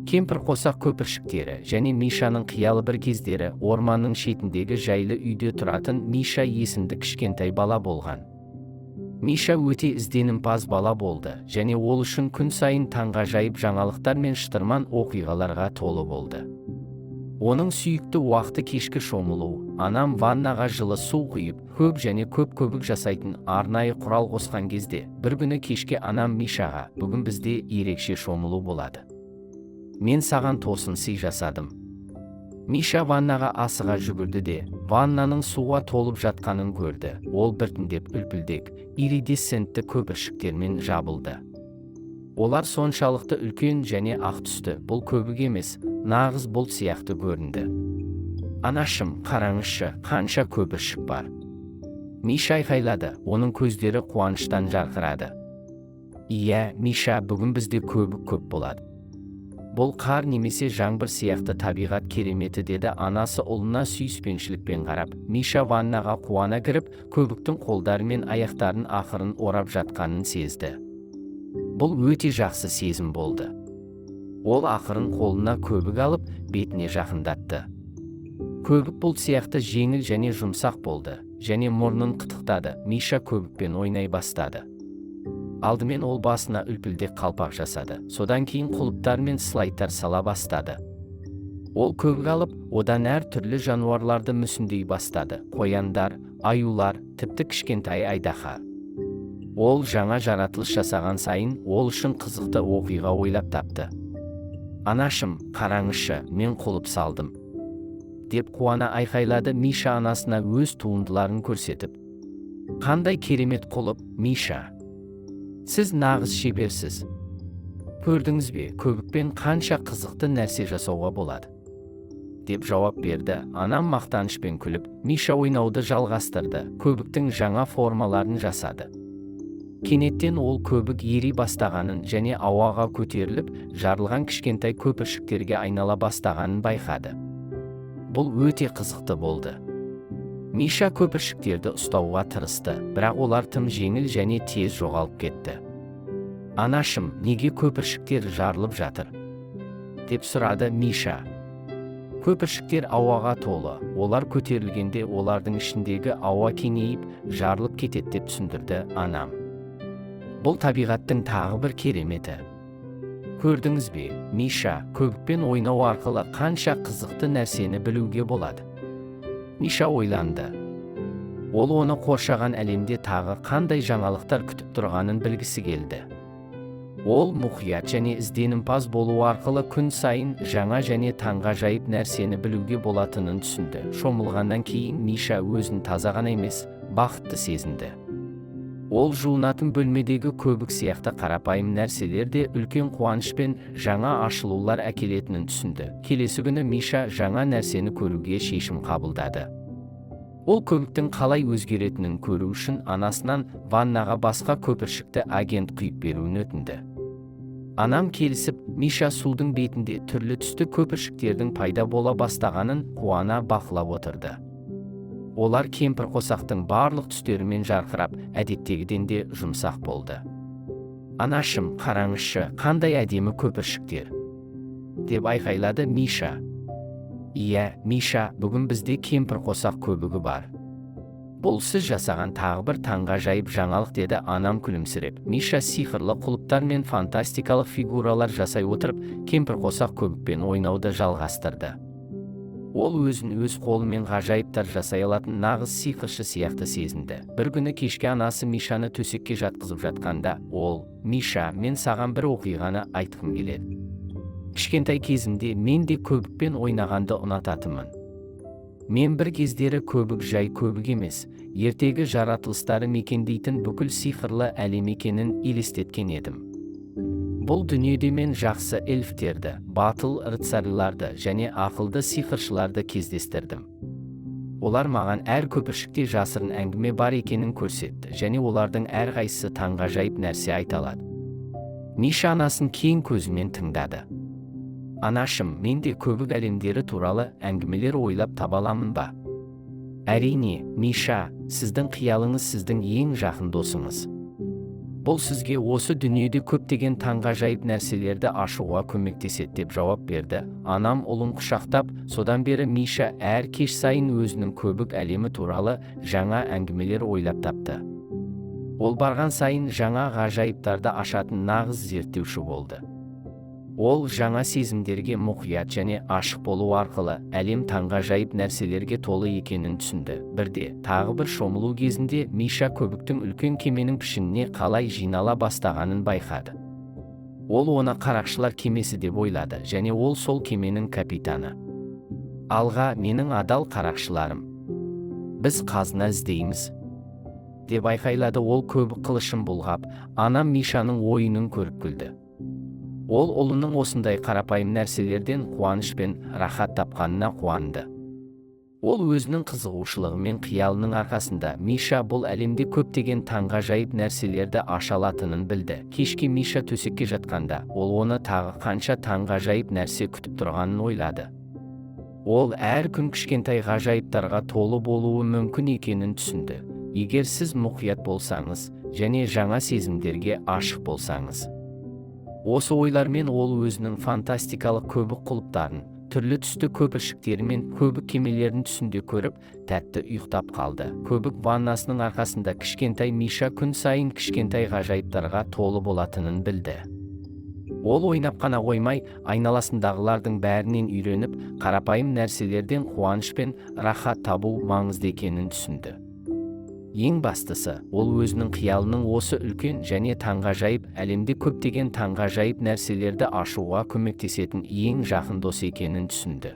Кемпірқосақ көпіршіктері және Мишаның қиялы. Бір кездері орманның шетіндегі жайлы үйде тұратын Миша есімді кішкентай бала болған. Миша өте ізденімпаз бала болды және ол үшін күн сайын таңғажайып жаңалықтар мен шытырман оқиғаларға толы болды. Оның сүйікті уақыты – кешкі шомылу. Анам ваннаға жылы су құйып, көп және көп көбік жасайтын арнайы құрал қосқан кезде. Бір күні кешке анам Мишаға: «Бүгін бізде ерекше шомылу болады. Мен саған тосын сый жасадым». Миша ваннаға асыға жүгірді де, ваннаның суға толып жатқанын көрді. Ол біртіндеп үлпілдек, иридесцентті көпіршіктермен жабылды. Олар соншалықты үлкен және ақ түсті, бұл көбік емес, нағыз бұлт сияқты көрінді. «Анашым, қараңызшы, қанша көпіршік бар!» Миша айқайлады, оның көздері қуаныштан жарқырады. «Иә, Миша, бүгін бізде көбік көп болады. Бұл қар немесе жаңбыр сияқты табиғат кереметі», – деді анасы ұлына сүйіспеншілікпен қарап. Миша ваннаға қуана кіріп, көбіктің қолдары мен аяқтарын ақырын орап жатқанын сезді. Бұл өте жақсы сезім болды. Ол ақырын қолына көбік алып, бетіне жақындатты. Көбік бұлт сияқты жеңіл және жұмсақ болды және мұрнын қытықтады. Миша көбікпен ойнай бастады. Алдымен ол басына үлпілдек қалпақ жасады, содан кейін құлыптар мен слайдтар сала бастады. Ол көбік алып, одан әр түрлі жануарларды мүсіндей бастады: қояндар, аюлар, тіпті кішкентай айдаһар. Ол жаңа жаратылыс жасаған сайын, ол үшін қызықты оқиға ойлап тапты. «Анашым, қараңызшы, мен құлып салдым!» – деп қуана айқайлады Миша анасына өз туындыларын көрсетіп. «Қандай керемет құлып, Миша! Сіз нағыз шеберсіз. Көрдіңіз бе, көбікпен қанша қызықты нәрсе жасауға болады?» – деп жауап берді анам мақтанышпен күліп. Миша ойнауды жалғастырды, көбіктің жаңа формаларын жасады. Кенеттен ол көбік ери бастағанын және ауаға көтеріліп, жарылған кішкентай көпіршіктерге айнала бастағанын байқады. Бұл өте қызықты болды. Миша көпіршіктерді ұстауға тырысты, бірақ олар тым жеңіл және тез жоғалып кетті. «Анашым, неге көпіршіктер жарылып жатыр?» – деп сұрады Миша. «Көпіршіктер ауаға толы. Олар көтерілгенде, олардың ішіндегі ауа кеңейіп, жарылып кетеді», – деп түсіндірді анам. «Бұл табиғаттың тағы бір кереметі. Көрдіңіз бе, Миша, көбікпен ойнау арқылы қанша қызықты нәрсені білуге болады?» Миша ойланды. Ол оны қоршаған әлемде тағы қандай жаңалықтар күтіп тұрғанын білгісі келді. Ол мұқият және ізденімпаз болу арқылы күн сайын жаңа және таңғажайып нәрсені білуге болатынын түсінді. Шомылғаннан кейін Миша өзін таза ғана емес, бақытты сезінді. Ол жуынатын бөлмедегі көбік сияқты қарапайым нәрселер де үлкен қуаныш пен жаңа ашылулар әкелетінін түсінді. Келесі күні Миша жаңа нәрсені көруге шешім қабылдады. Ол көбіктің қалай өзгеретінін көру үшін анасынан ваннаға басқа көпіршікті агент құйып беруін өтінді. Анам келісіп, Миша судың бетінде түрлі түсті көпіршіктердің пайда бола бастағанын қуана бақылап отырды. Олар кемпірқосақтың барлық түстерімен жарқырап, әдеттегіден де жұмсақ болды. «Анашым, қараңызшы, қандай әдемі көпіршіктер!» – деп айқайлады Миша. «Иә, Миша, бүгін бізде кемпірқосақ көбігі бар. Бұл сіз жасаған тағы бір таңғажайып жаңалық», – деді анам күлімсіреп. Миша сиқырлы құлыптар мен фантастикалық фигуралар жасай отырып, кемпірқосақ көбікпен ойнауды жалғастырды. Ол өзін өз қолымен ғажайыптар жасай алатын нағыз сиқыршы сияқты сезінді. Бір күні кешке анасы Мишаны төсекке жатқызып жатқанда, ол: «Миша, мен саған бір оқиғаны айтқым келеді. Кішкентай кезімде мен де көбікпен ойнағанды ұнататынмын. Мен бір кездері көбік жай көбік емес, ертегі жаратылыстары мекендейтін бүкіл сиқырлы әлем екенін елестеткен едім. Бұл дүниеде мен жақсы эльфтерді, батыл рыцарьларды және ақылды сиқыршыларды кездестірдім. Олар маған әр көпіршікте жасырын әңгіме бар екенін көрсетті және олардың әрқайсысы таңғажайып нәрсе айта алады». Миша анасын кең көзімен тыңдады. «Анашым, мен де көбік әлемдері туралы әңгімелер ойлап таба аламын ба?» «Әрине, Миша, сіздің қиялыңыз сіздің ең жақын досыңыз. Бұл Бұл сізге осы дүниеде көптеген таңғажайып нәрселерді ашуға көмектеседі, деп жауап берді анам ұлын құшақтап. Содан бері Миша әр кеш сайын өзінің көбік әлемі туралы жаңа әңгімелер ойлап тапты. Ол барған сайын жаңа ғажайыптарды ашатын нағыз зерттеуші болды. Ол жаңа сезімдерге мұқият және ашық болу арқылы әлем таңғажайып нәрселерге толы екенін түсінді. Бірде, тағы бір шомылу кезінде, Миша көбіктің үлкен кеменің пішініне қалай жинала бастағанын байқады. Ол оны қарақшылар кемесі деп ойлады және ол сол кеменің капитаны. «Алға, менің адал қарақшыларым! Біз қазына іздейміз!» – деп айқайлады ол көбік қылышын бұлғап. Анам Мишаның ойынын көріп күлді. Ол ұлының осындай қарапайым нәрселерден қуаныш пен рахат тапқанына қуанды. Ол өзінің қызығушылығы мен қиялының арқасында Миша бұл әлемде көптеген таңғажайып нәрселерді аша алатынын білді. Кешке Миша төсекке жатқанда, ол оны тағы қанша таңғажайып нәрсе күтіп тұрғанын ойлады. Ол әр күн кішкентай ғажайыптарға толы болуы мүмкін екенін түсінді, егер сіз мұқият болсаңыз және жаңа сезімдерге ашық болсаңыз. Осы ойлармен ол өзінің фантастикалық көбік құлыптарын, түрлі түсті көпіршіктері мен көбік кемелерін түсінде көріп, тәтті ұйықтап қалды. Көбік ваннасының арқасында кішкентай Миша күн сайын кішкентай ғажайыптарға толы болатынын білді. Ол ойнап қана қоймай, айналасындағылардың бәрінен үйреніп, қарапайым нәрселерден қуаныш пен рахат табу маңызды екенін түсінді. Ең бастысы, ол өзінің қиялының осы үлкен және таңғажайып әлемде көптеген таңғажайып нәрселерді ашуға көмектесетін ең жақын дос екенін түсінді.